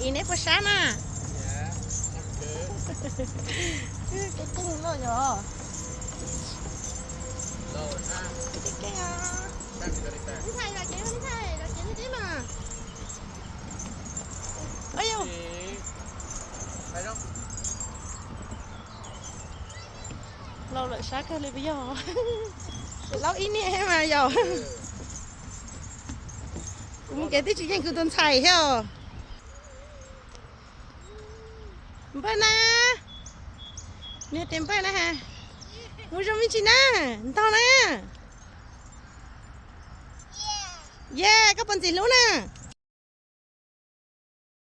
Neb puas sab na? Keeb keej loj yog. Keeb keej. Ntxhais los kev, ntxhais los kev deb mas. Laus lawm sab kawg li puas yog? Laus ib niam mas yog. Kuv mus kev twb tsis yeej kuv tus ntxhais thiab. Npawg na, nws tias npawg na has. Mus zoo me ntsis na, ntog na. Ye, koj puas ntxim hlub na?